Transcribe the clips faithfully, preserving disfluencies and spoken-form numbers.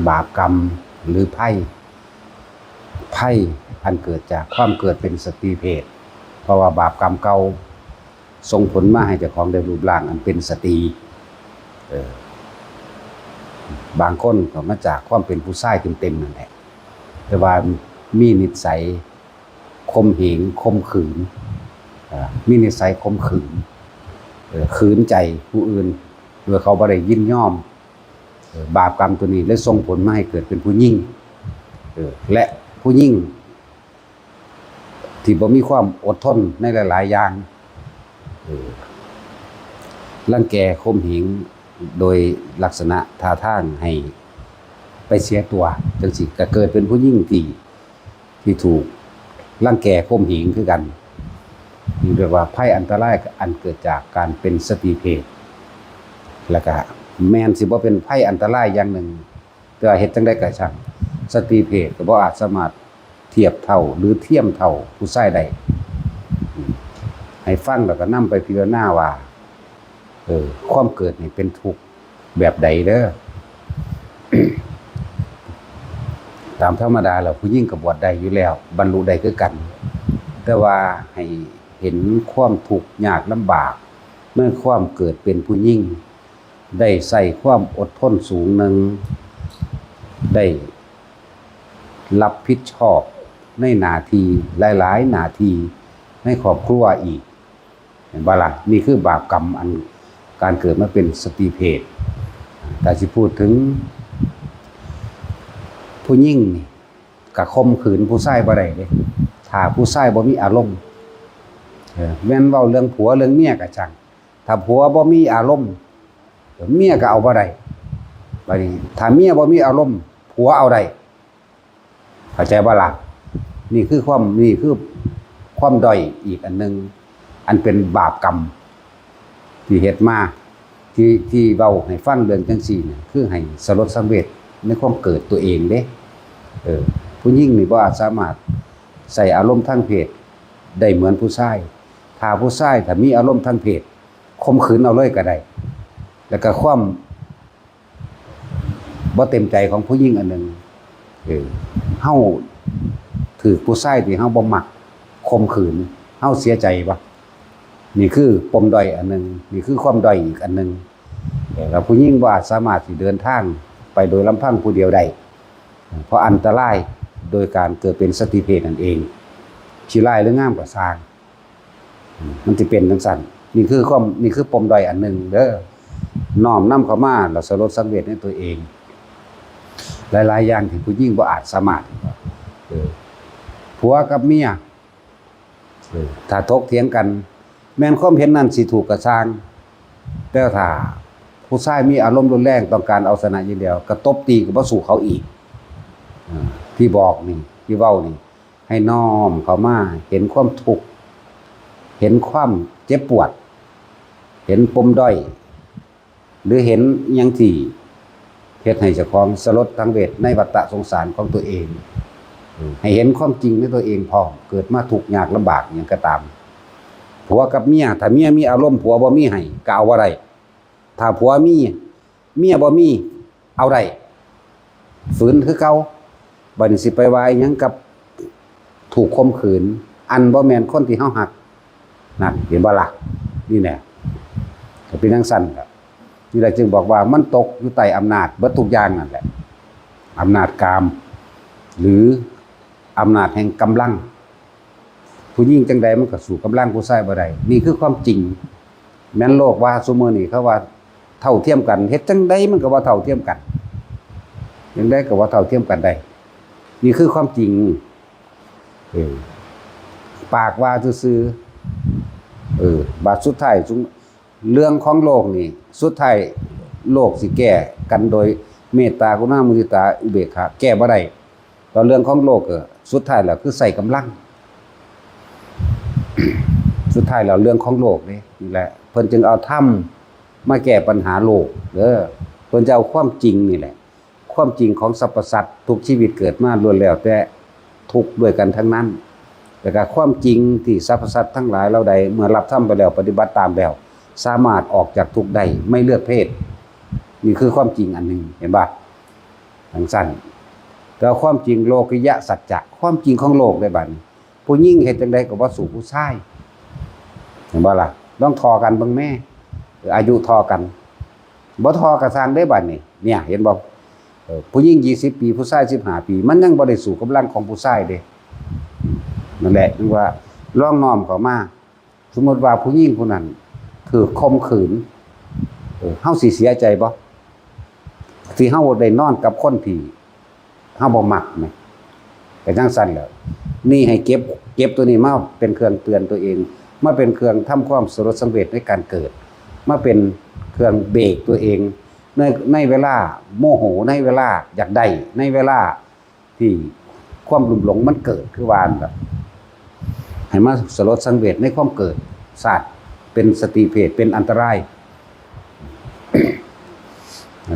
บาปกรรมหรือภัย ภัยอันเกิดจากความเกิดเป็นสตรีเพศ เพราะว่าบาปกรรมเก่าส่งผลมาให้เจ้าของได้รูปร่างอันเป็นสตรี เออ บางคนก็มาจากความเป็นผู้ชายเต็มๆนั่นแหละ แต่ว่ามีนิสัยข่มเหงข่มขืน เอ่อ มีนิสัยข่มขืน เอ่อ ขืนใจผู้อื่น โดยเขาบ่ได้ยินยอม เอ่อ บาปกรรมตัวนี้เลยส่งผลมาให้เกิดเป็นผู้หญิง เอ่อ และผู้หญิงที่บ่มีความอดทนในหลายๆอย่าง เอ่อ รังแกข่มเหงโดยลักษณะท่าทางให้ไปเสียตัว จังซี้ก็เกิดเป็นผู้หญิงที่ ที่ถูกรังแกข่มเหงคือกัน นี่เรียกว่าภัยอันตรายอันเกิดจากการเป็นสตรีเพศ แล้วก็แม่นสิบ่เป็นภัยอันตรายอย่างหนึ่ง แต่ว่าเฮ็ดจั่งใดก็ช่าง สตรีเพศก็บ่อาจสามารถเทียบเท่าหรือเทียมเท่าผู้ชายได้ อืม ให้ฟังแล้วก็นำไปพิจารณาว่า เออ ความเกิดนี่เป็นทุกข์แบบใดเด้อ ตามธรรมดาแล้วผู้หญิงก็บวชได้อยู่แล้ว บรรลุได้คือกัน แต่ว่าให้เห็นความทุกข์ยากลำบากในความเกิดเป็นผู้หญิง ได้ใช้ความอดทนสูงหนึ่ง ได้รับผิดชอบในหน้าที่หลายๆหน้าที่ในครอบครัวอีก เห็นบ่ล่ะ นี่คือบาปกรรมอันการเกิดมาเป็นสตรีเพศ ถ้าสิพูดถึงผู้หญิงนี่ก็ข่มขืนผู้ชายบ่ได้เด้ ถ้าผู้ชายบ่มีอารมณ์ เออ แม่นเว้าเรื่องผัวเรื่องเมียก็ช่าง ถ้าผัวบ่มีอารมณ์ เมียก็เอาบ่ได้ บัดนี้ถ้าเมียบ่มีอารมณ์ ผัวเอาได้ เข้าใจบ่ล่ะ นี่คือความ นี่คือความด้อยอีกอันหนึ่ง อันเป็นบาปกรรม ที่เฮ็ดมา ที่ ที่เว้าให้ฟังเรื่องจั่งซี้เนี่ย คือให้สลดสังเวชในความเกิดตัวเองเด้ เออ ผู้หญิงนี่บ่อาจสามารถใช้อารมณ์ทางเพศได้เหมือนผู้ชาย ถ้าผู้ชายถ้ามีอารมณ์ทางเพศ ข่มขืนเอาเลยก็ได้ แล้วก็ความ บ่เต็มใจของผู้หญิงอันหนึ่ง เออ เฮาถูกผู้ชายที่เฮาบ่มักข่มขืน เฮาเสียใจบ่ นี่คือปมด้อยอันหนึ่ง นี่คือความด้อยอีกอันหนึ่ง เออ แล้วผู้หญิงบ่อาจสามารถสิเดินทางไปโดยลำพังผู้เดียวได้ เพราะอันตรายโดยการเกิดเป็นสตรีเพศนั่นเอง สิร้ายหรืองามก็ซ่าง อืม มันสิเป็นจั่งซั้น นี่คือความ นี่คือปมด้อยอันหนึ่งเด้อ น้อมนำเข้ามาแล้วสลดสังเวชในตัวเอง หลายๆอย่างที่ผู้หญิงบ่อาจสามารถ เออ ผัวกับเมีย เออ ถ้าถกเถียงกัน แม่นความเห็นนั้นสิถูกก็ซ่าง แต่ถ้าผู้ชายมีอารมณ์รุนแรงต้องการเอาชนะอย่างเดียว ก็ตบตีก็บ่สู้เขาอีก อ่า ที่บอกนี่ ที่เว้านี่ ให้น้อมเข้ามาเห็นความทุกข์ เห็นความเจ็บปวด เห็นปมด้อย หรือเห็นอิหยังที่เฮ็ดให้เจ้าของสลดสังเวชในวัฏสงสารของตัวเอง ให้เห็นความจริงในตัวเองพร้อม เกิดมาทุกข์ยากลำบากอิหยังก็ตาม ผัวกับเมีย ถ้าเมียมีอารมณ์ ผัวบ่มีให้ ก็เอาบ่ได้ ถ้าผัวมี เมียบ่มี เอาได้ ฝืนคือเก่า บัดนี้สิไปว่าอิหยังกับถูกข่มขืน อันบ่แม่นคนที่เฮาฮัก นั่น เห็นบ่ล่ะ นี่แหละ ก็เป็นจั่งซั้นล่ะ นี่แหละจึงบอกว่ามันตกอยู่ใต้อำนาจเบิดทุกอย่างนั่นแหละ อำนาจกาม หรืออำนาจแห่งกำลัง ผู้หญิงจั่งใดมันก็สู้กำลังผู้ชายบ่ได้ นี่คือความจริง แม่นโลกว่าซุมื้อนี้เขาว่าเท่าเทียมกัน เฮ็ดจั่งใดมันก็ว่าเท่าเทียมกัน จั่งใดก็ว่าเท่าเทียมกันได้ นี่คือความจริง เออ ปากว่าซื่อๆ เออ บาดสุดท้ายซุ เรื่องของโลกนี่ สุดท้ายโลกสิแก้กันโดยเมตตากรุณามุทิตาอุเบกขา แก้บ่ได้ ตอนเรื่องของโลกก็สุดท้ายแล้วคือใช้กำลัง สุดท้ายแล้วเรื่องของโลกนี่ นี่แหละ เพิ่นจึงเอาธรรมมาแก้ปัญหาโลกเด้อ เพิ่นจะเอาความจริงนี่แหละ ความจริงของสรรพสัตว์ทุกชีวิตเกิดมาล้วนแล้วแต่ทุกข์ด้วยกันทั้งนั้น แล้วก็ความจริงที่สรรพสัตว์ทั้งหลายเหล่าใดเมื่อรับธรรมไปแล้วปฏิบัติตามแล้ว สามารถออกจากทุกข์ได้ไม่เลือกเพศ นี่คือความจริงอันหนึ่ง เห็นบ่ จั่งซั้น แต่ว่าความจริงโลกิยะสัจจะ ความจริงของโลกเด้บัดนี้ ผู้หญิงเฮ็ดจั่งใดก็บ่สู้ผู้ชาย เห็นบ่ล่ะ ลองท่อกันเบิ่งแหม อายุท่อกัน บ่ท่อก็ซ่างเด้บัดนี้ เนี่ย เห็นบ่ เออ ผู้หญิงยี่สิบปี ผู้ชายสิบห้าปี มันยังบ่ได้สู้กำลังของผู้ชายเด้ นั่นแหละ ถึงว่าลองน้อมเข้ามา สมมุติว่าผู้หญิงผู้นั้นถูกข่มขืน เออ เฮาสิเสียใจบ่ ที่เฮาได้นอนกับคนที่เฮาบ่มักแหม ก็จั่งซั้นแหล้ว นี่ให้เก็บ เก็บตัวนี้มาเป็นเครื่องเตือนตัวเอง มาเป็นเครื่องทำความสลดสังเวชในการเกิด มาเป็นเครื่องเบรกตัวเอง ใน ในเวลาโมโห ในเวลาอยากได้ ในเวลาที่ความลุ่มหลงมันเกิด คือว่านั่นล่ะ ให้มาสลดสังเวชในความเกิด ชาติเป็นสติเพศ เป็นอันตราย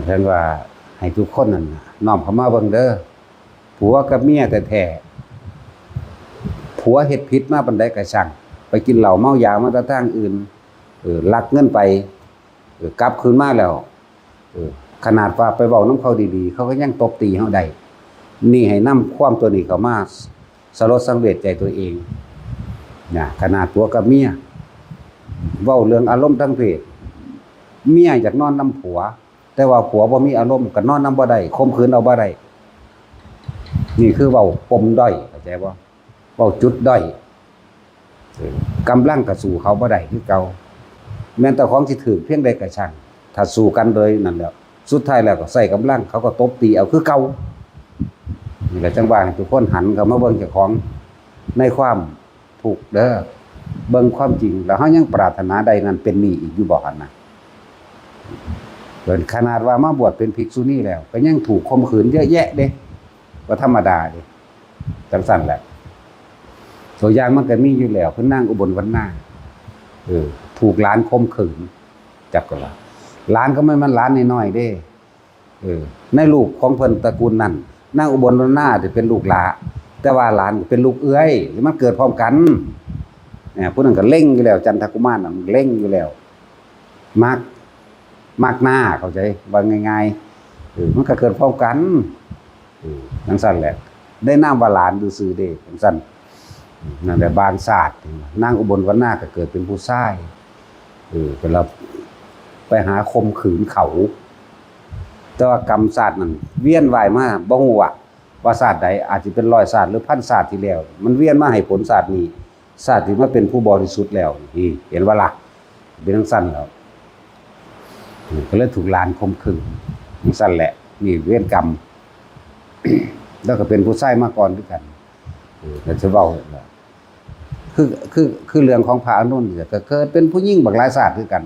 เพิ่นว่าให้ทุกคนนั่นน่ะ น้อมเข้ามาเบิ่งเด้อ ผัวกับเมียแท้ๆ ผัวเฮ็ดผิดมาปานใดก็ช่าง ไปกินเหล้าเมายามาแต่ทางอื่น เออ ลักเงินไป เออ กลับคืนมาแล้ว เออ ขนาดว่าไปเว้านำเขาดีๆ เขาก็ยังตบตีเฮาได้ นี่ให้นำความตัวนี้เข้ามาสลดสังเวชใจตัวเอง นะ ขนาดผัวกับเมีย เว้าเรื่องอารมณ์ทางเพศ เมียอยากนอนนำผัว แต่ว่าผัวบ่มีอารมณ์ ก็นอนนำบ่ได้ ข่มขืนเอาบ่ได้ นี่คือเว้าปมด้อย เข้าใจบ่ เว้าจุดด้อย เออ กำลังก็สู้เขาบ่ได้คือเก่า แม้นเจ้าของสิถูกเพียงใดก็ช่าง ถ้าสู้กันโดยนั่นแหล้ว สุดท้ายแล้วก็ใช้กำลัง เขาก็ตบตีเอาคือเก่า นี่แหละจั่งว่าให้ทุกคนหันเข้ามาเบิ่งเจ้าของในความทุกข์เด้อ เบิ่งความจริง แล้วเฮายังปรารถนาได้นั่นเป็นนี่อีกอยู่บ่หั่นนะ เพิ่นขนาดว่ามาบวชเป็นภิกษุณีแล้ว ก็ยังถูกข่มขืนเยอะแยะเด้ บ่ธรรมดาเด้ จั่งซั้นแหละ ตัวอย่างมันก็มีอยู่แล้ว คือนางอุบลวรรณา เออ ถูกหลานข่มขืน จักก็ว่า หลานก็แม่นมันหลานน้อยๆเด้ เออ ในลูกของเพิ่นตระกูลนั้น นางอุบลวรรณาสิเป็นลูกหล้า แต่ว่าหลานเป็นลูกเอื้อย มันเกิดพร้อมกัน เนี่ย ผู้นั้นก็เล็งอยู่แล้ว จันทกุมารน่ะมันเล็งอยู่แล้ว มัก มักหน้า เข้าใจ ว่าง่ายๆ เออ มันก็เกิดพร้อมกัน เออ จั่งซั้นแหละ ได้นามว่าหลานซื่อๆเด้ จั่งซั้น นั่นแหละ บางชาติ นางอุบลวรรณาก็เกิดเป็นผู้ชาย เออ ก็แล้วไปหาข่มขืนเขา แต่ว่ากรรมชาตินั้นเวียนว่ายมา บ่ฮู้ว่า ว่าชาติใด อาจสิเป็นร้อยชาติหรือพันชาติที่แล้ว มันเวียนมาให้ผลชาตินี้ ชาติที่มาเป็นผู้บริสุทธิ์แล้ว นี่ เห็นบ่ล่ะ เป็นจั่งซั้นแล้ว อืม ก็เลยถูกหลานข่มขืน จั่งซั้นแหละ นี่เวรกรรม แล้วก็เป็นผู้ชายมาก่อนคือกัน เออ ก็สิเว้า คือ คือ คือเรื่องของพระอานนท์เนี่ย ก็เกิดเป็นผู้หญิงบักหลายชาติคือกัน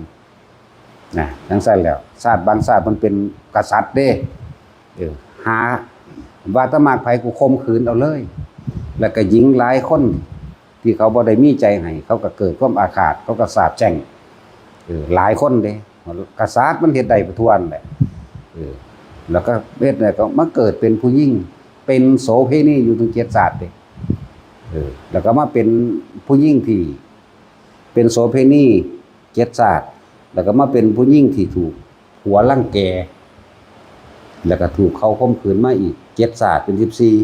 นะ จั่งซั้นแล้ว ชาติบางชาติมันเป็นกษัตริย์เด้ เออ หา ว่าแต่มักไผกูข่มขืนเอาเลย แล้วก็หญิงหลายคนที่เขาบ่ได้มีใจให้ เขาก็เกิดความอาฆาต เขาก็สาปแช่ง เออ หลายคนเด้ กษัตริย์มันเฮ็ดได้ไปทั่วนั่นแหละ เออ แล้วก็เฮ็ดแล้วก็มาเกิดเป็นผู้หญิง เป็นโสเภณีอยู่ถึงเจ็ดชาติเด้ เออ แล้วก็มาเป็นผู้หญิงที่เป็นโสเภณีเจ็ดชาติ แล้วก็มาเป็นผู้หญิงที่ถูกผัวรังแก แล้วก็ถูกเขาข่มขืนมาอีกเจ็ดชาติเป็นสิบสี่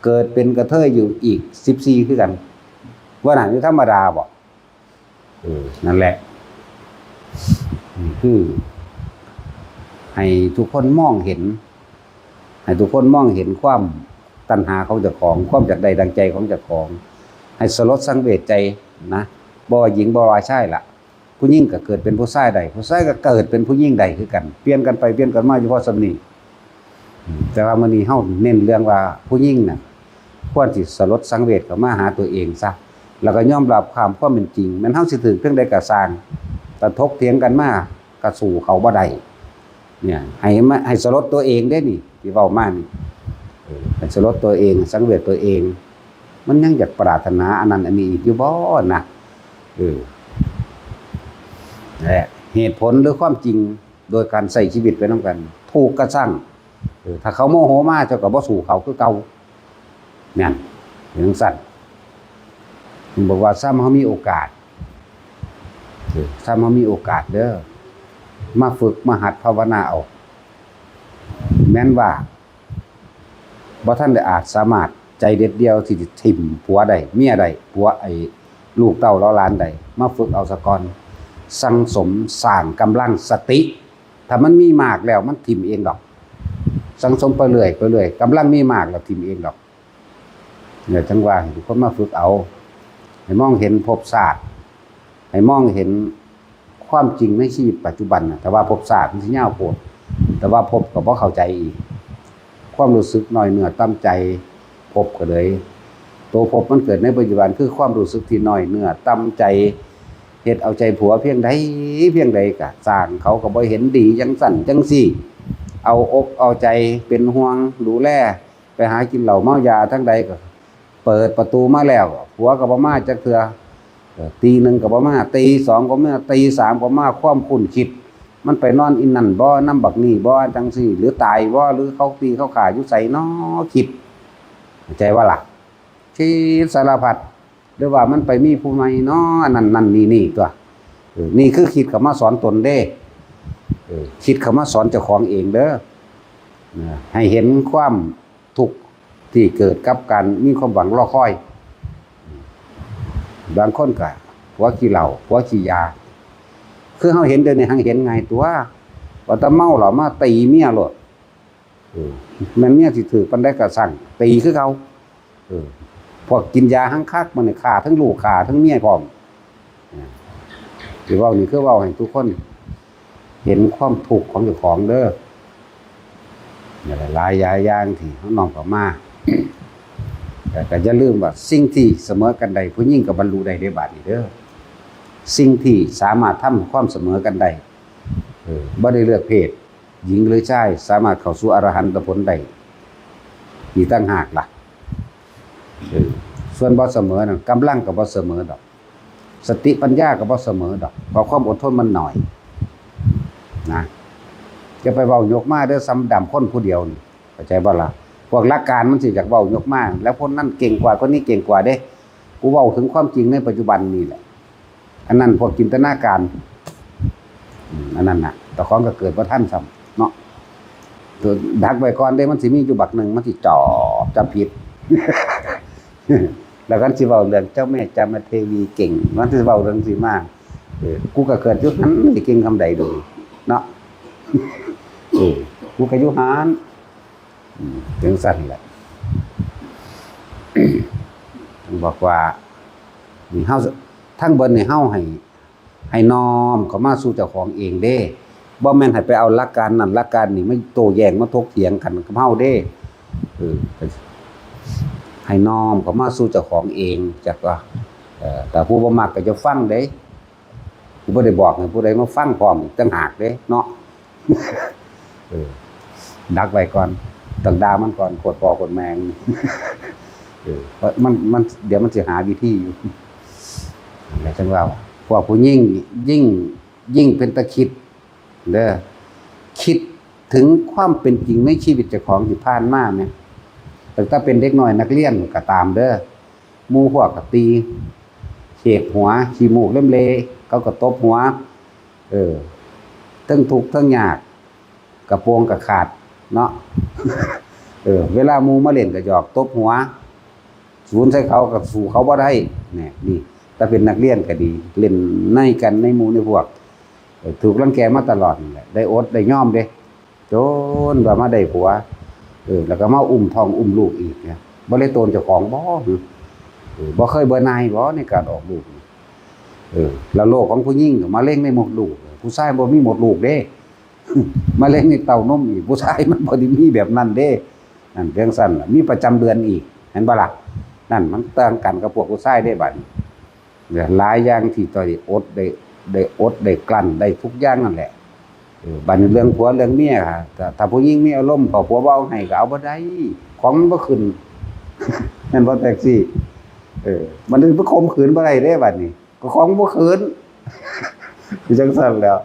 เกิดเป็นกระเทยอยู่อีกสิบสี่คือกัน ว่านั่นคือธรรมดาบ่ เออ นั่นแหละ นี่คือ ให้ทุกคนมองเห็น ให้ทุกคนมองเห็นความตัณหาของเจ้าของ ความอยากได้ดังใจของเจ้าของ ให้สลดสังเวชใจนะ บ่ว่าหญิงบ่ว่าชายล่ะ ผู้หญิงก็เกิดเป็นผู้ชายได้ ผู้ชายก็เกิดเป็นผู้หญิงได้คือกัน เปลี่ยนกันไปเปลี่ยนกันมาอยู่พอส่ำนี้ อืม แต่ว่ามื้อนี้เฮาเน้นเรื่องว่าผู้หญิงน่ะ ควรสิสลดสังเวชเข้ามาหาตัวเองซะ แล้วก็ยอมรับความ ความเป็นจริง แม้นเฮาสิถืกเพียงใดก็ซ่าง แต่ถกเถียงกันมาก็สู้เขาบ่ได้ เนี่ย ให้มา ให้สลดตัวเองเด้นี่ ที่เว้ามานี่ เออ ให้สลดตัวเอง สังเวชตัวเอง มันยังอยากปรารถนาอันนั้นอันนี้อีกอยู่บ่นะ เออ นั่นแหละ เหตุผลหรือความจริง โดยการใช้ชีวิตไปนำกัน ถูกกระซัง เออ ถ้าเขาโมโหมา เจ้าก็บ่สู้เขาคือเก่า นั่น เป็นจั่งซั้น เพิ่นบอกว่า ซ้ำเฮามีโอกาส เออ ซ้ำเฮามีโอกาสเด้อ มาฝึกมาหัดภาวนาเอา แม้นว่า บ่ทันได้อาจสามารถใจเด็ดเดี่ยวที่สิถิ่มผัวได้ เมียได้ ผัว ไอ้ลูกเต้าเหล่าหลานได้ มาฝึกเอาซะก่อน สั่งสมสร้างกำลังสติ ถ้ามันมีมากแล้วมันถิ่มเองดอก สั่งสมไปเรื่อย ไปเรื่อย กำลังมีมากแล้วถิ่มเองดอก เนี่ย จั่งว่าให้ทุกคนมาฝึกเอา ให้มองเห็นภพชาติ ให้มองเห็นความจริงในชีวิตปัจจุบันน่ะ แต่ว่าภพชาติมันสิยาวโพด แต่ว่าภพก็บ่เข้าใจอีก ความรู้สึกน้อยเนื้อต่ำใจ ภพก็เลย ตัวภพมันเกิดในปัจจุบัน คือความรู้สึกที่น้อยเนื้อต่ำใจ เฮ็ดเอาใจผัวเพียงใดเพียงใดก็สร้าง เขาก็บ่เห็นดีจั่งซั่นจั่งซี่ เอาอกเอาใจเป็นห่วงดูแล ไปหากินเหล้าเมายาทางใดก็ เปิดประตูมาแล้ว ผัวก็บ่มาจักเทื่อ เออ ตีหนึ่งก็บ่มา ตีสองก็บ่มา ตีสามก็มา ความคุ้นคิด มันไปนอนอีนั่นบ่ นำบักนี่บ่ จั่งซี่ หรือตายบ่ หรือเขาตีเขาฆ่าอยู่ไสน้อ คิด เข้าใจบ่ล่ะ คิดสารพัด หรือว่ามันไปมีผู้ใหม่น้อ อันนั้นนั่นนี่นี่ตั๊ว เออ นี่คือคิดเข้ามาสอนตนเด้ เออ คิดเข้ามาสอนเจ้าของเองเด้อ นะ ให้เห็นความทุกข์ที่เกิดกับการมีความหวังรอคอย บางคนก็ผัวขี้เหล้า ผัวขี้ยา คือเฮาเห็นเดี๋ยวนี้หังเห็นง่ายตั๊ว ว่าแต่เมาเหล้ามาตีเมียโลด เออ แม่นเมียสิถืกปานใดก็ซัง ตีคือเก่า เออ พวกกินยาหังคัก มันนี่ฆ่าทั้งลูก ฆ่าทั้งเมียพร้อม อ่า ที่เว้านี่คือเว้าให้ทุกคนเห็นความทุกข์ของเจ้าของเด้อ หลายๆอย่างที่เฮาน้อมเข้ามา แต่ก็อย่าลืมว่าสิ่งที่เสมอกันได้ ผู้หญิงก็บรรลุได้เด้ บาดนี้เด้อ สิ่งที่สามารถทำความเสมอกันได้ เออ บ่ได้เลือกเพศ หญิงหรือชาย สามารถเข้าสู่อรหันตผลได้ อีกต่างหากล่ะ เออ ส่วนบ่เสมอนั่น กำลังก็บ่เสมอดอก สติปัญญาก็บ่เสมอดอก เพราะความอดทนมันน้อย นะ จะไปเว้ายกมาเด้อ ซ้ำดำคนผู้เดียวนี่ เข้าใจบ่ล่ะ พวกหลักการมันสิอยากเว้ายกมา แล้วคนนั้นเก่งกว่า คนนี้เก่งกว่าเด้ กูเว้าถึงความจริงในปัจจุบันนี่แหละ อันนั้นพวกจินตนาการ อืม อันนั้นน่ะ เจ้าของก็เกิดบ่ทันซ้ำเนาะ ตัวดักไว้ก่อนเด้ มันสิมีอยู่บักหนึ่ง มันสิจอบจับผิด แล้วกันสิเว้าเรื่องเจ้าแม่จามเทวีเก่ง มันสิเว้าเรื่องสิมา เออ กูก็เกิดอยู่หั้น มันสิเก่งคำใดดู เนาะ เออ กูก็อยู่หั้น อืม จั่งซั่นแหละ บอกว่า นี่เฮา ทั้งเบิดนี่เฮาให้ ให้น้อมเข้ามาสู่เจ้าของเองเด้ บ่แม่นให้ไปเอาหลักการนั่นหลักการนี่มาโต้แย้งมาถกเถียงกันกับเฮาเด้ เออ ให้น้อมเข้ามาสู่เจ้าของเอง จักว่า เอ่อ ถ้าผู้บ่มักก็จะฟังเด้ กูบ่ได้บอกให้ผู้ใดมาฟังพร้อมอีกต่างหากเด้เนาะ เออ ดักไว้ก่อน ต้องด่ามันก่อน โคตรพ่อโคตรแม่ง เออ เพราะมัน มัน เดี๋ยวมันสิหาวิธีอยู่ นั่นแหละจั่งว่า พวกผู้หญิงยิ่ง ยิ่งเป็นตาคิดเด้อ คิดถึงความเป็นจริงในชีวิตเจ้าของที่ผ่านมาแหม ตั้งแต่เป็นเด็กน้อยนักเรียนก็ตามเด้อ หมู่พวกก็ตี เขกหัว ขี้มูกเล็มเล เขาก็ตบหัว เออ เทิงทุกข์เทิงยาก กระโปรงก็ขาดเนาะ เออ เวลาหมู่มาเล่นก็หยอกตบหัว สูนใส่เขาก็สู้เขาบ่ได้ เนี่ย นี่ ถ้าเป็นนักเรียนก็ดี เล่นในกันในหมู่ในพวก เออ ถูกรังแกมาตลอดนั่นแหละ ได้อดได้ยอมเด้ จนว่ามาได้ผัว เออ แล้วก็มาอุ้มท้องอุ้มลูกอีกเนี่ย บ่ได้โตนเจ้าของบ่ เออ บ่เคยเบื่อหน่ายบ่ในการออกลูก เออ แล้วโรคของผู้หญิงก็มะเร็งในมดลูก ผู้ชายบ่มีมดลูกเด้ มะเร็งในเต้านมอีก ผู้ชายมันบ่ได้มีแบบนั้นเด้ นั่นจั่งซั่นล่ะ มีประจำเดือนอีก เห็นบ่ล่ะ นั่นมันต่างกันกับพวกผู้ชายเด้บัดนี้ เนี่ย หลายอย่างที่ต้องได้อดได้ ได้อดได้กลั้นได้ทุกอย่างนั่นแหละ เออ บัดนี้เรื่องผัวเรื่องเมียค่ะ ถ้า ถ้าผู้หญิงมีอารมณ์ พอผัวเว้าให้ก็เอาบ่ได้ ของมันบ่ขึ้น แม่นบ่แท็กซี่ เออ มันสิไปข่มขืนบ่ได้เด้บัดนี้ ก็ของบ่ขึ้น คือจั่งซั่นแหล้ว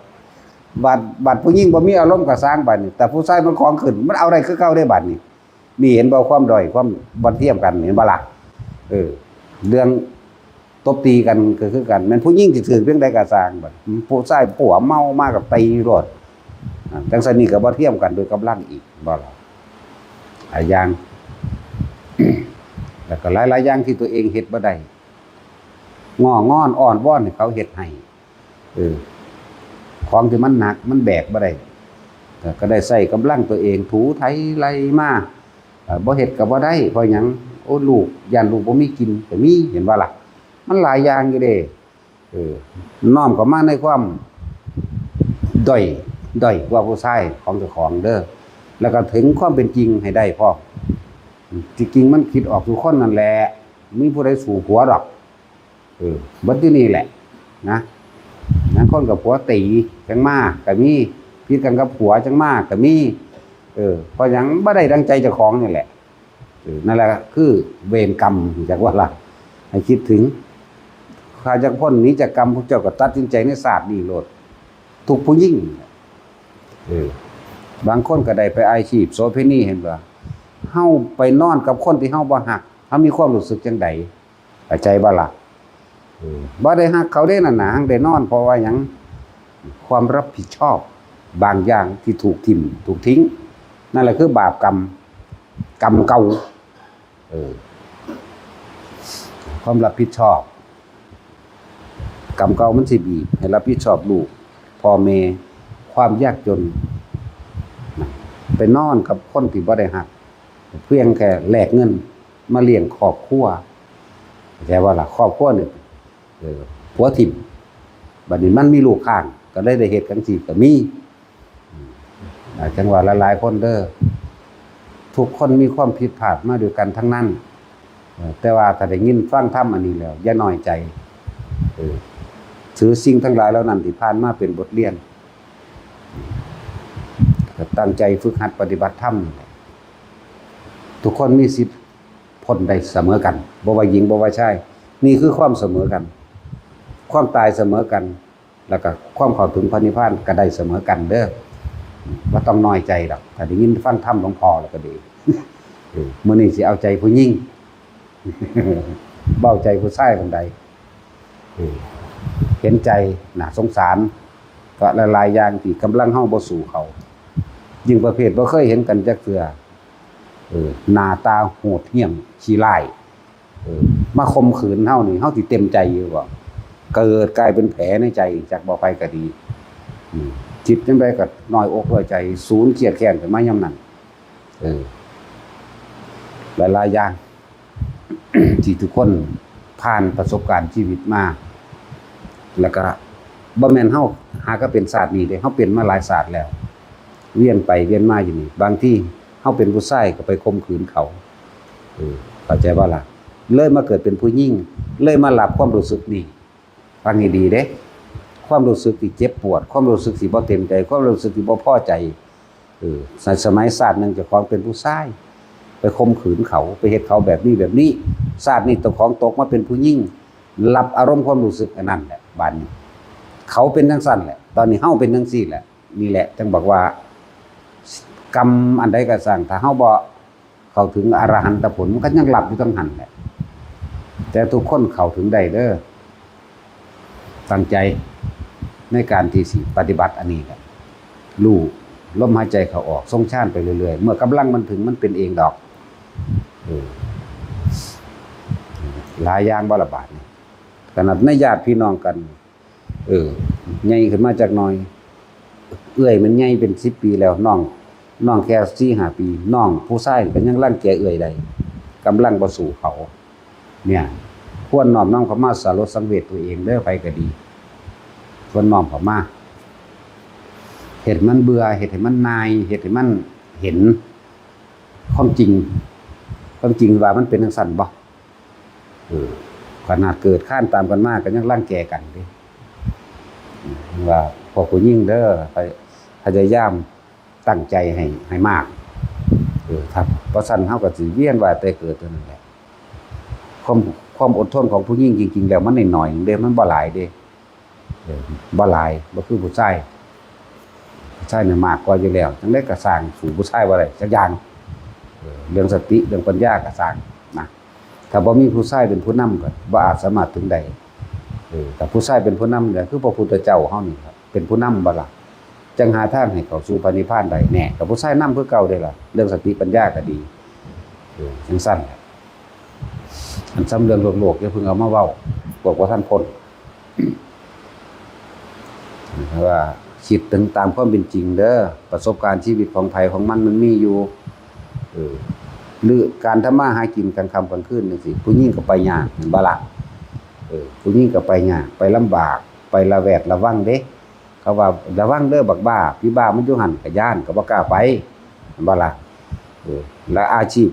บัด บัดผู้หญิงบ่มีอารมณ์ก็ซ่างบัดนี้ แต่ผู้ชายมันของขึ้น มันเอาได้คือเก่าเด้บัดนี้ นี่เห็นบ่ความด้อยความบ่เทียมกัน เห็นบ่ล่ะ เออ เรื่องตบตีกันก็คือกัน แม่นผู้หญิงสิถืกเพียงใดก็ซ่างบัด ผู้ชายผัวเมามาก็ตีโลด อ่า จั่งซั่นนี่ก็บ่เทียมกันโดยกำลังอีก บ่ล่ะ หลายอย่าง แล้วก็หลายๆอย่างที่ตัวเองเฮ็ดบ่ได้ ง้องอนอ้อนวอนให้เขาเฮ็ดให้ เออ ของที่มันหนักมันแบกบ่ได้ ก็ ก็ได้ใช้กำลังตัวเองถูไถไล่มา เอ่อ บ่เฮ็ดก็บ่ได้ เพราะหยัง โอ้ ลูก ย้านลูกบ่มีกิน ก็มี เห็นบ่ล่ะ มันหลายอย่างอยู่เด้ เออ น้อมเข้ามาในความด้อย ด้อยกว่าผู้ชายของเจ้าของเด้อ แล้วก็ถึงความเป็นจริงให้ได้พร้อม ที่จริงมันคิดออกทุกคนนั่นแหละ มีผู้ใดสู้ผัวดอก เออ เบิดอยู่นี่แหละ นะ บางคนก็ผัวตีจั่งมาก็มี ผิดกันกับผัวจั่งมาก็มี เออ เพราะหยังบ่ได้ดังใจเจ้าของนี่แหละ เออ นั่นแหละคือเวรกรรม จักว่าล่ะ ให้คิดถึง ถ้าจักพ้นหนีจากกรรม พวกเจ้าก็ตัดสินใจในชาตินี้โลด ทุกผู้หญิง เออ บางคนก็ได้ไปอาชีพโสเภณี เห็นบ่ เฮาไปนอนกับคนที่เฮาบ่ฮัก เฮามีความรู้สึกจั่งใด เข้าใจบ่ล่ะ เออ บ่ได้ฮักเขาเด้นั่นน่ะ หั้งได้นอน เพราะว่าหยัง ความรับผิดชอบบางอย่างที่ถูกถิ่ม ถูกทิ้ง นั่นแหละคือบาปกรรม กรรมเก่า เออ ความรับผิดชอบ กรรมเก่ามันสิบีบให้รับผิดชอบลูก พ่อแม่ ความยากจน นะ ไปนอนกับคนที่บ่ได้ฮัก เพียงแค่แลกเงินมาเลี้ยงครอบครัว เข้าใจบ่ล่ะ ครอบครัวนี่ เออ ผัวถิ่ม บัดนี้มันมีลูกค้าง ก็เลยได้เฮ็ดจั่งซี้ก็มี อืม อ่า จั่งว่าหลายๆคนเด้อ ทุกคนมีความผิดพลาดมาด้วยกันทั้งนั้น เออ แต่ว่าถ้าได้ยินฟังธรรมอันนี้แล้ว อย่าน้อยใจ เออ ถือสิ่งทั้งหลายเหล่านั้นที่ผ่านมาเป็นบทเรียน ก็ตั้งใจฝึกหัดปฏิบัติธรรมนี่แหละ ทุกคนมีสิทธิ์พ้นได้เสมอกัน บ่ว่าหญิง บ่ว่าชาย นี่คือความเสมอกัน ความตายเสมอกัน แล้วก็ความเข้าถึงพระนิพพานก็ได้เสมอกันเด้อ บ่ต้องน้อยใจดอก ถ้าได้ยินฟังธรรมหลวงพ่อแล้วก็ดี เออ มื้อนี้สิเอาใจผู้หญิง บ่เอาใจผู้ชายปานใด เออ เห็นใจ น่าสงสาร ก็หลายๆอย่างที่กำลังเฮาบ่สู้เขา ยิ่งประเภทบ่เคยเห็นกันจักเทื่อ เออ หน้าตาโหดเหี้ยมขี้ร้าย เออ มาข่มขืนเฮานี่ เฮาสิเต็มใจอยู่บ่ เกิดกลายเป็นแผลในใจ จักบ่ไปก็ดี อืม คิดจั่งใดก็น้อยอกน้อยใจ สูญเครียดแค้นขึ้นมายามนั้น เออ หลายๆอย่าง ที่ทุกคนผ่านประสบการณ์ชีวิตมา แล้วก็บ่แม่นเฮาหาก็เป็นชาตินี้เด้ เฮาเป็นมาหลายชาติแล้ว เวียนไปเวียนมาอยู่นี่ บางทีเฮาเป็นผู้ชายก็ไปข่มขืนเขา เออ เข้าใจบ่ล่ะ เลยมาเกิดเป็นผู้หญิง เลยมารับความรู้สึกนี้ ฟังให้ดีเด้ ความรู้สึกที่เจ็บปวด ความรู้สึกที่บ่เต็มใจ ความรู้สึกที่บ่พอใจ เออ ส- สมัยชาติหนึ่งเจ้าของเป็นผู้ชาย ไปข่มขืนเขา ไปเฮ็ดเขาแบบนี้แบบนี้ ชาตินี้เจ้าของตกมาเป็นผู้หญิง รับอารมณ์ความรู้สึกอันนั้นแหละ บัดนี้ เขาเป็นจั่งซั้นแหละ ตอนนี้เฮาเป็นจั่งซี้แหละ นี่แหละ จั่งบอกว่า กรรมอันใดก็ซ่าง ถ้าเฮาบ่เข้าถึงอรหันตผล มันก็ยังรับอยู่จั่งหั้นแหละ แต่ทุกคนเข้าถึงได้เด้อ ตั้งใจในการที่สิปฏิบัติอันนี้ก็รู้ลมหายใจเข้าออก ทรงฌานไปเรื่อยๆ เมื่อกำลังมันถึงมันเป็นเองดอก เออ หลายอย่างบ่ละบาดนี่ ขนาดในญาติพี่น้องกัน เออ ใหญ่ขึ้นมาจักหน่อย เอื้อยมันใหญ่เป็นสิบปีแล้ว น้อง น้องแค่สี่ห้าปี น้องผู้ชายก็ยังรังแกเอื้อยได้ กำลังบ่สู้เขา เนี่ย ควรน้อมนำเข้ามาสลดสังเวชตัวเองเด้อ ไผก็ดี ควรน้อมเข้ามา เฮ็ดมันเบื่อ เฮ็ดให้มันนาย เฮ็ดให้มันเห็นความจริง ความจริงว่ามันเป็นจั่งซั้นบ่ เออ ขนาดเกิดคานตามกันมาก็ยังรังแกกันเด้ ว่าพวกผู้หญิงเด้อ พย- พยายามตั้งใจให้ ให้มาก เออ ถ้าบ่ซั้นเฮาก็สิเวียนว่ายตายเกิดเท่านั้นแหละ ความ- ความอดทนของผู้หญิงจริงๆแล้วมันน้อยๆเด้ มันบ่หลายเด้ เออ บ่หลาย บ่คือผู้ชาย ผู้ชายเนี่ยมากกว่าอยู่แล้ว จั่งใดก็ซ่างสู้ผู้ชายบ่ได้จักอย่าง เออ เรื่องสติ เรื่องปัญญาก็ซ่างนะ ถ้าบ่มีผู้ชายเป็นผู้นำก็บ่อาจสามารถถึงได้ เออ ถ้าผู้ชายเป็นผู้นำเนี่ย คือพระพุทธเจ้าเฮานี่ครับ เป็นผู้นำบ่ล่ะ จั่งหาทางให้เข้าสู่พระนิพพานได้ แน่ ก็ผู้ชายนำคือเก่าเด้ล่ะ เรื่องสติปัญญาก็ดี เออ จั่งซั้นแหละ อันซ้ำเรื่องโลกๆอย่าเพิ่งเอามาเว้า พวกบ่ทันพ้น ว่าคิดถึงตามความเป็นจริงเด้อ ประสบการณ์ชีวิตของไผของมันมันมีอยู่ เออ หรือการทำมาหากินกลางค่ำกลางคืนจังซี้ ผู้หญิงก็ไปยาก แม่นบ่ล่ะ เออ ผู้หญิงก็ไปยาก ไปลำบาก ไประแวดระวังเด้ เขาว่า "ระวังเด้อบักบ้า ผีบ้ามันอยู่หั่น" ก็ย้าน ก็บ่กล้าไป แม่นบ่ล่ะ เออ และอาชีพ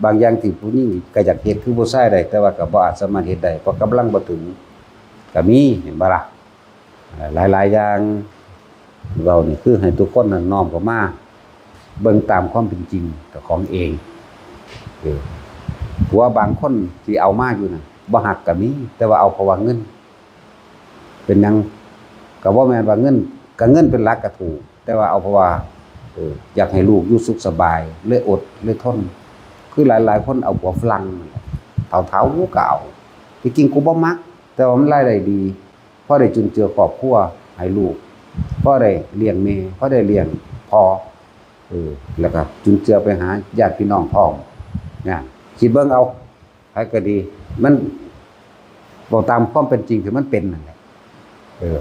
บางอย่างที่ผู้หญิงก็อยากเฮ็ดคือผู้ชายได้ แต่ว่าก็บ่อาจสามารถเฮ็ดได้ เพราะกำลังบ่ถึง ก็มี แม่นบ่ล่ะ หลายๆอย่าง เว้านี่คือให้ทุกคนน่ะน้อมเข้ามาเบิ่งตามความเป็นจริงเจ้าของเอง เออ ผัวบางคนที่เอามาอยู่น่ะ บ่ฮักก็มี แต่ว่าเอาเพราะว่าเงิน เป็นหยัง ก็บ่แม่นว่าเงิน ก็เงินเป็นหลักก็ถูก แต่ว่าเอาเพราะว่า เออ อยากให้ลูกอยู่สุขสบาย เลยอด เลยทน คือหลายๆคนเอาผัวฝรั่งนั่นแหละ เฒ่าๆก็เอา ที่จริงกูบ่มัก แต่ว่ามันรายได้ดี พอได้จุนเจือครอบครัวให้ลูก พอได้เลี้ยงแม่ พอได้เลี้ยงพ่อ เออ แล้วก็จุนเจือไปหาญาติพี่น้องพร้อม นะ คิดเบิ่งเอา ใครก็ดี มัน เว้าตามความเป็นจริงที่มันเป็นนั่นแหละ เออ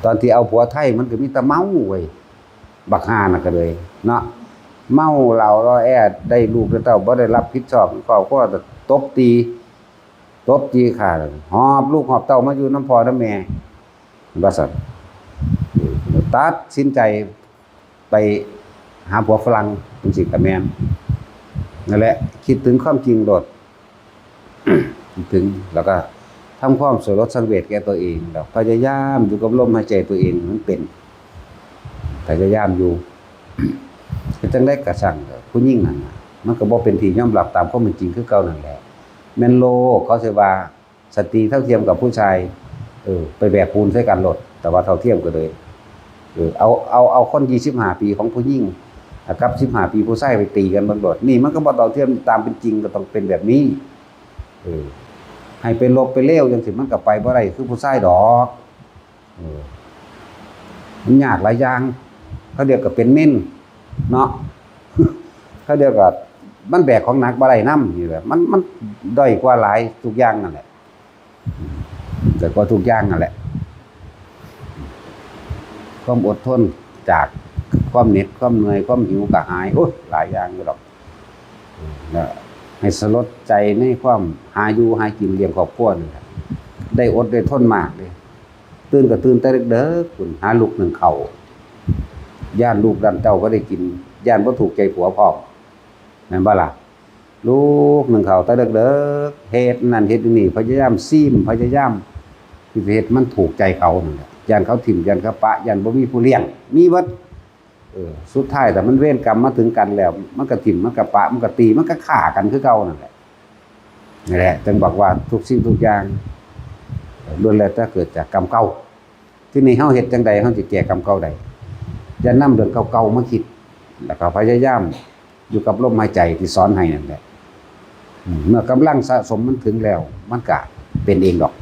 ตอนที่เอาผัวไทยมันก็มีแต่เมาเว้ย บักห่าน่ะก็เลย เนาะ เมาเหล้าลอแอด ได้ลูกได้เต้า บ่ได้รับผิดชอบครอบครัว ตบตี ตบตีฆ่า หอบลูกหอบเต้ามาอยู่นำพ่อนำแม่ ว่าซั่น ตัดสินใจไปหาผัวฝรั่งจังซี้ก็แม่น นั่นแหละ คิดถึงความจริงโลด คิดถึง แล้วก็ทำความสลดสังเวชแก่ตัวเอง แล้วพยายามอยู่กับลมหายใจตัวเองให้มันเป็น พยายามอยู่ เฮ็ดจั่งใดก็ช่างเถาะ ผู้หญิงนั่นน่ะ มันก็บ่เป็นที่ยอมรับตามความเป็นจริงคือเก่านั่นแหละ แม่นโลก เขาสิว่า สตรีเท่าเทียมกับผู้ชาย เออ ไปแบกปูนใส่กันโลด แต่ว่าเท่าเทียมกันเลย เออ เอา เอา เอาคนยี่สิบห้าปีของผู้หญิง กับสิบห้าปีผู้ชายไปตีกันเบิ่งโลด นี่มันก็บ่เท่าเทียม ตามเป็นจริงก็ต้องเป็นแบบนี้ เออ ให้ไปลบไปเลวจังซี้มันก็ไปบ่ได้คือผู้ชายดอก เออ มันยากหลายอย่าง เขาเดียวก็เป็นเมนเนาะ เขาเดียวก็มันแบกของหนักบ่ได้นำ นี่แหละ มัน มันด้อยกว่าหลายทุกอย่างนั่นแหละ ด้อยกว่าทุกอย่างนั่นแหละ ความอดทนจากความเหน็ด ความเหนื่อย ความหิวกระหาย โอ๊ย หลายอย่างอยู่ดอก นะ ให้สลดใจในความหาอยู่หากินเลี้ยงครอบครัวนี่แหละ ได้อดได้ทนมากเลย ตื่นก็ตื่นแต่เด็กๆ พุ้น หาลูกนึ่งข้าว ย้านลูกย้านเต้าบ่ได้กิน ย้านบ่ถูกใจผัวพร้อม แม่นบ่ล่ะ ลูกนึ่งข้าวแต่เด็กๆ เฮ็ดนั่นเฮ็ดนี่ พยายามซีม พยายามที่สิเฮ็ดมันถูกใจเขานั่นแหละ ย้านเขาถิ่ม ย้านเขาปะ ย้านบ่มีผู้เลี้ยง มีเบิด เออ สุดท้ายถ้ามันเวรกรรมมาถึงกันแล้ว มันก็ถิ่ม มันก็ปะ มันก็ตี มันก็ฆ่ากันคือเก่านั่นแหละ นี่แหละ จึงบอกว่าทุกสิ่งทุกอย่างล้วนแล้วแต่เกิดจากกรรมเก่า ทีนี้เฮาเฮ็ดจั่งใดเฮาสิแก้กรรมเก่าได้ อย่านำเรื่องเก่าๆมาคิด แล้วก็พยายามอยู่กับลมหายใจที่สอนให้นั่นแหละ อืม เมื่อกำลังสะสมมันถึงแล้ว มันก็เป็นเองดอก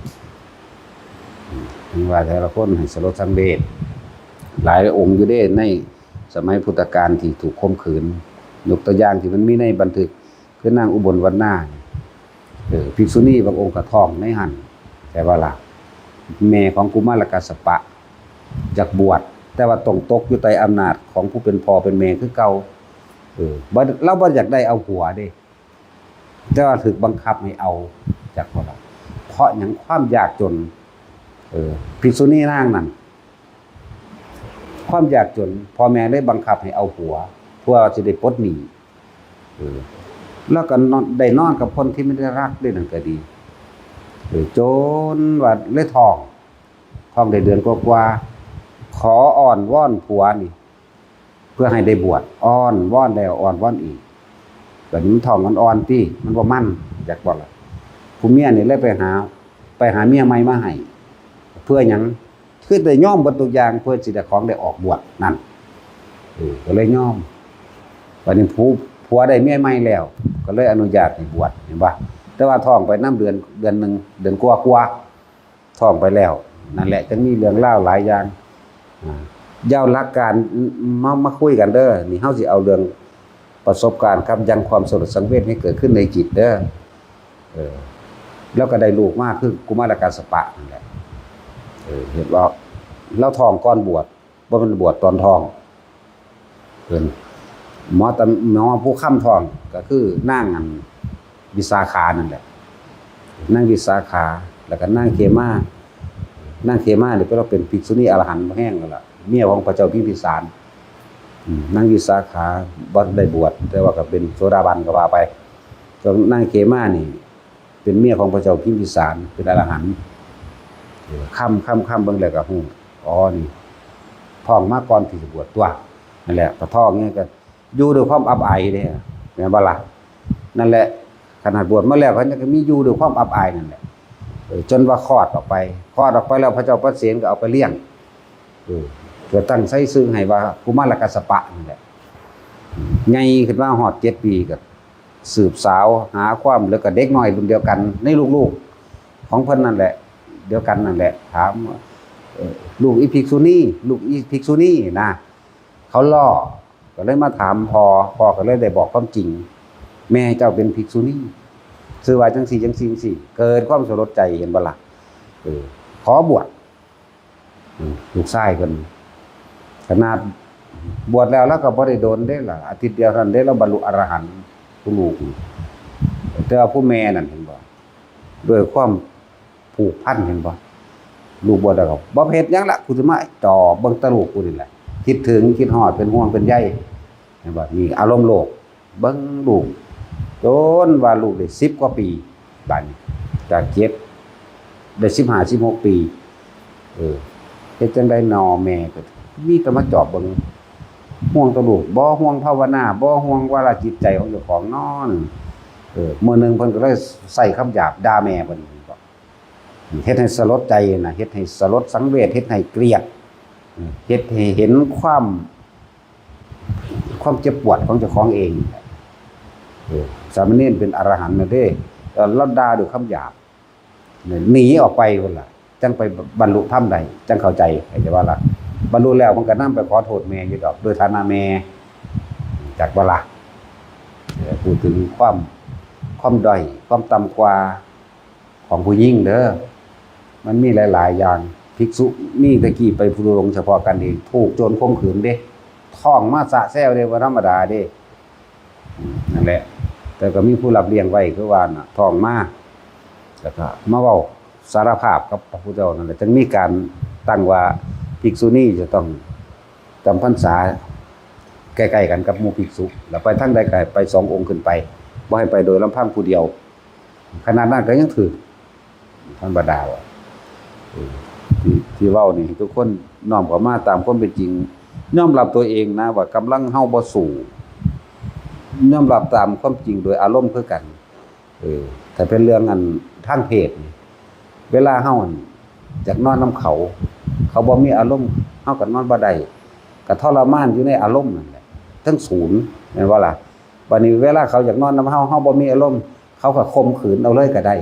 อืม ถึงว่าแต่ละคนให้สลดสังเวช หลายองค์อยู่เด้ ในสมัยพุทธกาลที่ถูกข่มขืน ยกตัวอย่างที่มันมีในบันทึก คือนางอุบลวรรณานี่ เออ ภิกษุณีบางองค์ก็ท้องในหั่น แต่ว่าล่ะ แม่ของกุมารกัสสปะ อยากบวช แต่ว่าต้องตกอยู่ใต้อำนาจของผู้เป็นพ่อเป็นแม่คือเก่า เออ บ่ ลาวบ่อยากได้เอาผัวเด้ แต่ว่าถูกบังคับให้เอา จักบ่ล่ะ เพราะหยัง ความยากจน เออ ภิกษุณีนางนั่น ความยากจน พ่อแม่เลยบังคับให้เอาผัว เพื่อสิได้ปลดหนี้ เออ แล้วก็นอน ได้นอนกับคนที่ไม่ได้รักด้วยนั่นก็ดี เออ จนว่าเลยท้อง ท้องได้เดือนกว่าๆ ขออ้อนวอนผัวนี่ เพื่อให้ได้บวช อ้อนวอนแล้วอ้อนวอนอีก บัดนี้มันท้องอ่อนๆ ติ มันบ่มัน อยากบอกล่ะ ผู้เมียนี่เลยไปหา ไปหาเมียใหม่มาให้ เพื่อหยัง คือได้ยอมเบิดทุกอย่าง เพื่อสิได้ของได้ออกบวชนั่น เออ ก็เลยยอม บัดนี้ผู้ ผัวได้เมียใหม่แล้ว ก็เลยอนุญาตให้บวช เห็นบ่ แต่ว่าท้องไปนำเดือน เดือนหนึ่ง เดือนกว่าๆ ท้องไปแล้ว นั่นแหละ จั่งมีเรื่องราวหลายอย่าง อ่า อย่าเอาหลักการมา มาคุยกันเด้อ นี่เฮาสิเอาเรื่องประสบการณ์กับยังความสลดสังเวชให้เกิดขึ้นในจิตเด้อ เออ แล้วก็ได้ลูกมาคือกุมารกัสสปะนั่นแหละ เออ เห็นว่าลาวท้องก่อนบวช บ่แม่นบวชตอนท้อง เพิ่น หมอตำ หมอผู้ค้ำท้องก็คือนางอันวิสาขานั่นแหละ นางวิสาขา แล้วก็นางเขมา นางเขมานี่เป็น เป็นภิกษุณีอรหันต์แฮงแล้วล่ะ เมียของพระเจ้าพิมพิสาร อืม นางวิสาขาบ่ได้บวช แต่ว่าก็เป็นโสดาบันก็ว่าไป ส่วนนางเขมานี่ เป็นเมียของพระเจ้าพิมพิสาร เป็นอรหันต์ เออ ค้ำ ค้ำ ค้ำเบิ่งแล้วก็ฮู้ อ๋อ นี่ ท้องมาก่อนที่จะบวชตั๊ว นั่นแหละ ก็ท้องเนี่ยก็อยู่ด้วยความอับอายเด้ แม่นบ่ล่ะ นั่นแหละ ขนาดบวชมาแล้วเขายังก็มีอยู่ด้วยความอับอายนั่นแหละ เออ จนว่าคลอดออกไป คลอดออกไปแล้วพระเจ้าปเสนก็เอาไปเลี้ยง เออ ก็ตั้งใส่ชื่อให้ว่ากุมารกัสสปะนั่นแหละ ใหญ่ขึ้นมาฮอดเจ็ดปีก็สืบสาวหาความ แล้วก็เด็กน้อยรุ่นเดียวกันในลูกๆของเพิ่นนั่นแหละ เดียวกันนั่นแหละ ถามว่า เอ่อ ลูกอีภิกษุณี ลูกอีภิกษุณีนะ เขาล้อ ก็เลยมาถามพ่อ พ่อก็เลยได้บอกความจริง แม่เจ้าเป็นภิกษุณี ชื่อว่าจังซี่จังซี่จังซี่ เกิดความสลดใจ เห็นบ่ล่ะ เออ ขอบวช อืม ลูกชายเพิ่น ขนาดบวชแล้ว แล้วก็บ่ได้โดนเด้ล่ะ อาทิตย์เดียวเท่านั้นเด้ แล้วบรรลุอรหันต์ ผู้ลูก แต่ว่าผู้แม่นั่นเห็นบ่ ด้วยความผูกพัน เห็นบ่ ลูกบวชแล้วก็บ่เฮ็ดหยังละ กูสิมาจ่อเบิ่งแต่ลูกกูนี่แหละ คิดถึง คิดฮอด เป็นห่วงเป็นใย เห็นบ่ นี่อารมณ์โลก เบิ่งลูก จนว่าลูกได้สิบกว่าปี บาดนี้ จากเจ็ด ได้สิบห้า สิบหกปี เออ เฮ็ดจั่งใดน้อ แม่ก็มีแต่มาจ่อเบิ่ง ห่วงแต่ลูก บ่ห่วงภาวนา บ่ห่วงวาระจิตใจของเจ้าของนอน เออ มื้อหนึ่งเพิ่นก็เลยใส่คำหยาบด่าแม่เพิ่น เฮ็ดให้สลดใจนะ เฮ็ดให้สลดสังเวช เฮ็ดให้เกลียด เฮ็ดให้เห็นความ ความเจ็บปวดของเจ้าของเอง เออ สามเณรเป็นอรหันต์น่ะเด้ เออ ลาวด่าด้วยคำหยาบ หนีออกไปพุ้นล่ะ จั่งไปบรรลุธรรมได้ จั่งเข้าใจ เข้าใจบ่ล่ะ บรรลุแล้วมันก็นำไปขอโทษแม่อยู่ดอก โดยฐานะแม่ จักบ่ล่ะ เออ พูดถึงความ ความด้อย ความต่ำกว่า ของผู้หญิงเด้อ มันมีหลายๆอย่าง ภิกษุณีตะกี้ไปทุดงค์เฉพาะกันเอง ถูกโจรข่มขืนเด้ ท้องมาสะแซวเด้ บ่ธรรมดาเด้ อืม นั่นแหละ แต่ก็มีผู้รับเลี้ยงไว้คือว่าน่ะ ท้องมา แล้วก็มาเว้าสารภาพกับพระพุทธเจ้านั่นแหละ จั่งมีการตั้งว่าภิกษุณีจะต้องจำพรรษาใกล้ๆกันกับหมู่ภิกษุ แล้วไปทางใดก็ให้ไปสององค์ขึ้นไป บ่ให้ไปโดยลำพังผู้เดียว ขนาดนั้นก็ยังถืก ธรรมดาว่ะ เออ ที่ ที่เว้านี่ให้ทุกคนน้อมเข้ามาตามความเป็นจริง ยอมรับตัวเองนะว่ากำลังเฮาบ่สู้ ยอมรับตามความจริงโดยอารมณ์คือกัน เออ ถ้าเป็นเรื่องอันทางเพศนี่ เวลาเฮาอันอยากนอนนำเขา เขาบ่มีอารมณ์ เฮาก็นอนบ่ได้ ก็ทรมานอยู่ในอารมณ์นั่นแหละ ทั้งศูนย์ แม่นบ่ล่ะ บัดนี้เวลาเขาอยากนอนนำเฮา เฮาบ่มีอารมณ์ เขาก็ข่มขืนเอาเลยก็ได้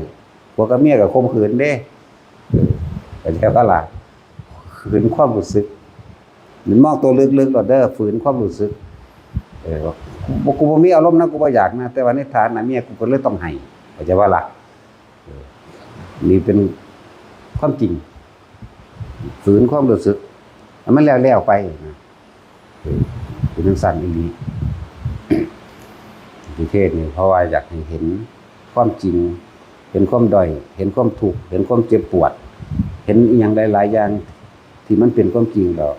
ผัวกับเมียก็ข่มขืนเด้ เออ เข้าใจบ่ล่ะ ขืนความรู้สึก มันมองตัวลึกๆโลดเด้อ ฝืนความรู้สึก เออ ว่า บ่ กูบ่มีอารมณ์นะ กูบ่อยากนะ แต่ว่าในฐานะเมียกูก็เลยต้องให้ เข้าใจบ่ล่ะ เออ นี่เป็นความจริง ฝืนความรู้สึก ให้มันแล้วๆไปนะ เออ เป็นจั่งซั้นอีหลี ที่เทศน์นี่เพราะว่าอยากให้เห็นความจริง เห็นความด้อย เห็นความทุกข์ เห็นความเจ็บปวด เห็นอิหยังหลายๆอย่างที่มันเป็นความจริงแล้ว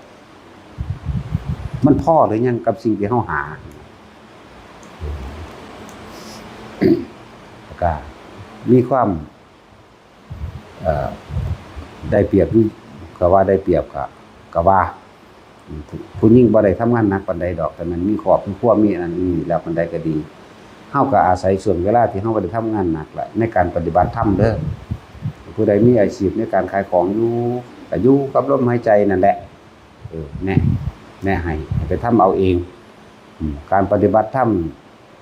มันพอหรือยังกับสิ่งที่เฮาหา แล้วก็มีความ เอ่อ ได้เปรียบอยู่ ก็ว่าได้เปรียบก็ ก็ว่า ผู้ ผู้หญิงบ่ได้ทำงานหนักปานใดดอก แต่มันมีครอบมีครัว มีอันนั้นมีนี่แล้วปานใดก็ดี เฮาก็อาศัยช่วงเวลาที่เฮาบ่ได้ทำงานหนักละ ในการปฏิบัติธรรมเด้อ ผู้ใดมีอาชีพในการขายของอยู่ ก็อยู่กับลมหายใจนั่นแหละ เออ แนะ แนะให้ ให้ไปทำเอาเอง อืม การปฏิบัติธรรม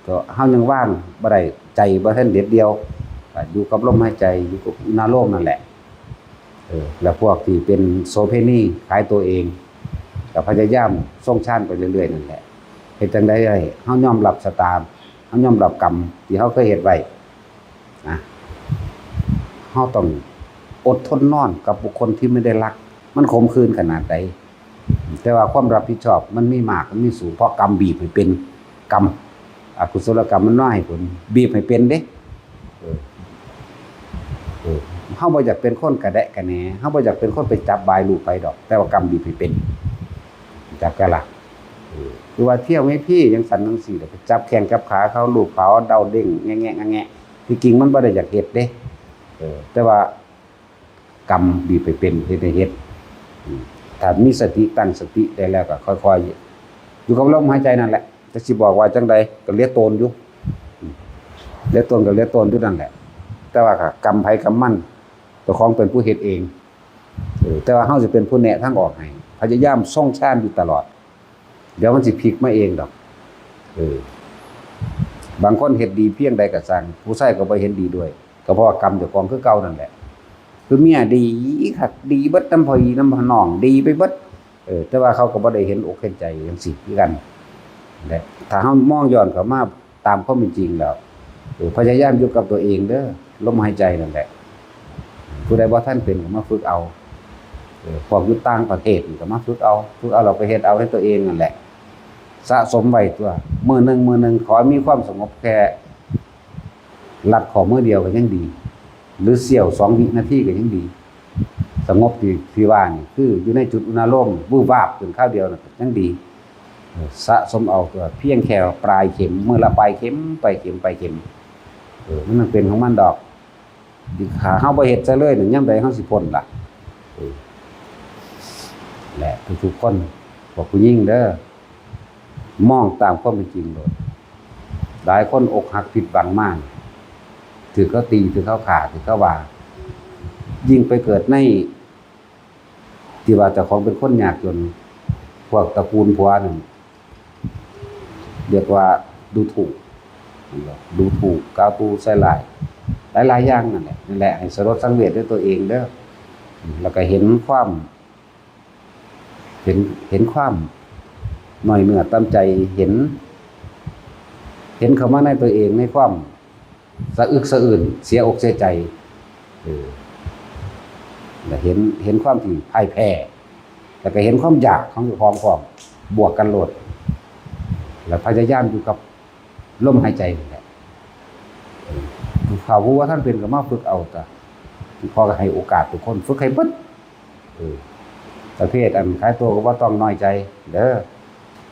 ก็เฮายังวางบ่ได้ ใจบ่ทันเด็ดเดี่ยว ก็อยู่กับลมหายใจ อยู่กับอุณาโลมนั่นแหละ เออ แล้วพวกที่เป็นโสเภณี ขายตัวเอง ก็พยายามทรงฌานไปเรื่อยๆนั่นแหละ เฮ็ดจั่งใดให้เฮายอมรับชะตา เฮายอมรับกรรมที่เฮาเคยเฮ็ดไว้ นะ เราต้องอดทนนอนกับบุคคลที่ไม่ได้รัก มันขมขื่นขนาดใด แต่ว่าความรับผิดชอบมันมีมาก มันมีสูง เพราะกรรมบีบให้เป็น กรรม อกุศลกรรมมันน้อยผล บีบให้เป็นเด้ เออ เออ เฮาบ่อยากเป็นคนกระแดะกระแหน เฮาบ่อยากเป็นคนไปจับบายลูกไผดอก แต่ว่ากรรมบีบให้เป็น จักกะล่ะ เออ คือว่าเที่ยวไม่พี่ยังสั่นจังซี่ แล้วไปจับแข้งจับขาเขา ลูบเขา เดาเด้ง แงะแงะแงะแงะ ที่จริงมันบ่ได้อยากเฮ็ดเด้ เออ แต่ว่ากรรมบีบให้เป็น เฮ็ดให้เฮ็ด อืม ถ้ามีสติ ตั้งสติได้แล้วก็ค่อยๆ อยู่กับลมหายใจนั่นแหละ จะสิบอกว่าจังใดก็เหลือตนอยู่ อืม เหลือตนก็เหลือตนอยู่นั่นแหละ แต่ว่าก็กรรมไผกรรมมัน เจ้าของเป็นผู้เฮ็ดเอง เออ แต่ว่าเฮาสิเป็นผู้แนะทางออกให้ พยายามทรงฌานอยู่ตลอด เดี๋ยวมันสิพลิกมาเองดอก เออ บางคนเฮ็ดดีเพียงใดก็ซ่าง ผู้ชายก็บ่เห็นดีด้วย ก็เพราะว่ากรรมเจ้าของคือเก่านั่นแหละ คือเมียดีคัก ดีเบิดนำพ่ออีนำพ่อน้อง ดีไปเบิด เออ แต่ว่าเขาก็บ่ได้เห็นอกเห็นใจจังซี่คือกัน และถ้าเฮามองย้อนเข้ามาตามความเป็นจริงแล้ว เออ พยายามอยู่กับตัวเองเด้อ ลมหายใจนั่นแหละ ผู้ใดบ่ทันเป็นก็มาฝึกเอา เออ พวกอยู่ต่างประเทศนี่ก็มาฝึกเอา ฝึกเอา เราไปเฮ็ดเอาในตัวเองนั่นแหละ สะสมไว้ตัว มื้อหนึ่ง มื้อหนึ่ง ขอให้มีความสงบแค่ลัดข้อมือเดียวก็ยังดี หรือเสี้ยวสองวินาทีก็ยังดี สงบที่ ที่ว่านี่ คืออยู่ในจุดอุณาโลม วืบวาบขึ้นคราวเดียวน่ะยังดี เออ สะสมเอาตัว เพียงแค่ปลายเข็ม มื้อละปลายเข็ม ปลายเข็ม ปลายเข็ม เออ มันต้องเป็นของมันดอก ถ้าเฮาบ่เฮ็ดซะเลยนี่ ยามใดเฮาสิพ้นล่ะ เออ และทุกๆคน พวกผู้หญิงเด้อ มองตามความเป็นจริงโลด หลายคนอกหักผิดหวังมา ถืกเขาตี ถืกเขาฆ่า ถืกเขาว่า ยิ่งไปเกิดใน ที่ว่าเจ้าของเป็นคนยากจน พวกตระกูลผัวนั่น เรียกว่าดูถูก ดูถูก กล่าวตู่ใส่ร้าย หลายๆอย่างนั่นแหละ นั่นแหละ ให้สลดสังเวชด้วยตัวเองเด้อ แล้วก็เห็นความ เห็น เห็นความน้อยเนื้อต่ำใจ เห็น เห็นเข้ามาในตัวเอง ในความสะอึกสะอื้น เสียอกเสียใจ เออ แล้วเห็น เห็นความที่พ่ายแพ้ แล้วก็เห็นความอยากของเจ้าของพร้อม บวกกันโลด แล้วพยายามอยู่กับลมหายใจนี่แหละ เออ ถ้าผู้บ่ทันเป็นก็มาฝึกเอา ก็ พ่อก็ให้โอกาสทุกคน ฝึกให้เบิด เออ ประเภทอันขายตัวก็บ่ต้องน้อยใจเด้อ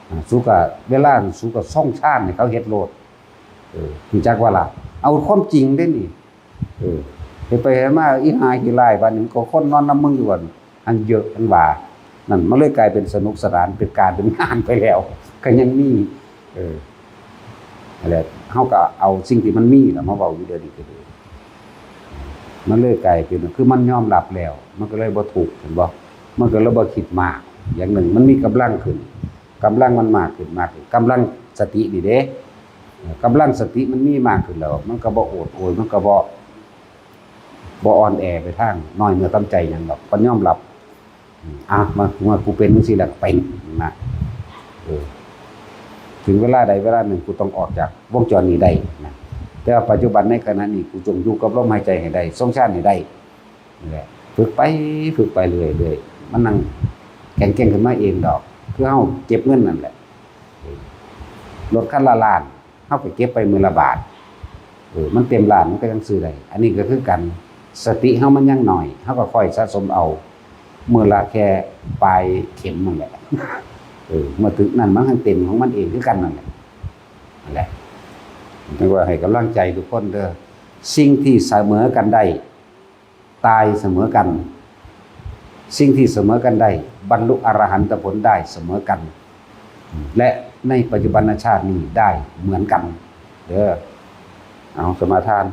อ่า สูก็ เวลาสูก็ทรงฌานให้เขาเฮ็ดโลด เออ รู้จักว่าล่ะ เอาความจริงเด้นี่ เออ เฮ็ดไปเฮ็ดมา อีหาขี้ร้าย บาดนี้ก็คนนอนนำมึงอยู่ หั่นเยอะหั่นว่า นั่นมันเลยกลายเป็นสนุกสนาน เป็นการเป็นงานไปแล้ว ก็ยังมี เออ นั่นแหละ เฮาก็เอาสิ่งที่มันมีน่ะมาเว้าอยู่เดี๋ยวนี้ก็ดี มันเลยกลายเป็น คือมันยอมรับแล้ว มันก็เลยบ่ทุกข์ เห็นบ่ มันก็เลยบ่คิดมาก อย่างหนึ่ง มันมีกำลังขึ้น กำลังมันมากขึ้น มากขึ้น กำลังสตินี่เด้ เออ กำลังสติมันมีมากขึ้นแล้ว มันก็บ่โอดโอย มันก็บ่ บ่อ่อนแอไปทางน้อยเนื้อต่ำใจหยังดอก มันยอมรับ อืม อ่ะ มา มา กูเป็นจังซี่แหละ เป็นนะ เออ ถึงเวลาใดเวลาหนึ่ง กูต้องออกจากวงจรนี้ได้นะ แต่ว่าปัจจุบันในขณะนี้ กูจงอยู่กับลมหายใจให้ได้ ทรงฌานให้ได้ นี่แหละ ฝึกไป ฝึกไปเรื่อยๆ มันนั่งแข็งแกร่งขึ้นมาเองดอก คือเฮาเก็บเงินนั่นแหละ รถคันละล้าน เฮาก็เก็บไปมื้อละบาท เออ มันเต็มล้านมันก็ยังซื้อได้ อันนี้ก็คือกัน สติเฮามันยังน้อย เฮาก็ค่อยสะสมเอา มื้อละแค่ปลายเข็มนั่นแหละ เออ เมื่อถึงนั่นมันก็เต็มของมันเองคือกันนั่นแหละ นั่นแหละ จั่งว่าให้กำลังใจทุกคนเด้อ สิ่งที่เสมอกันได้ ตายเสมอกัน สิ่งที่เสมอกันได้ บรรลุอรหันตผลได้เสมอกัน และในปัจจุบันชาตินี้ได้เหมือนกัน เด้อ เอาสมาทาน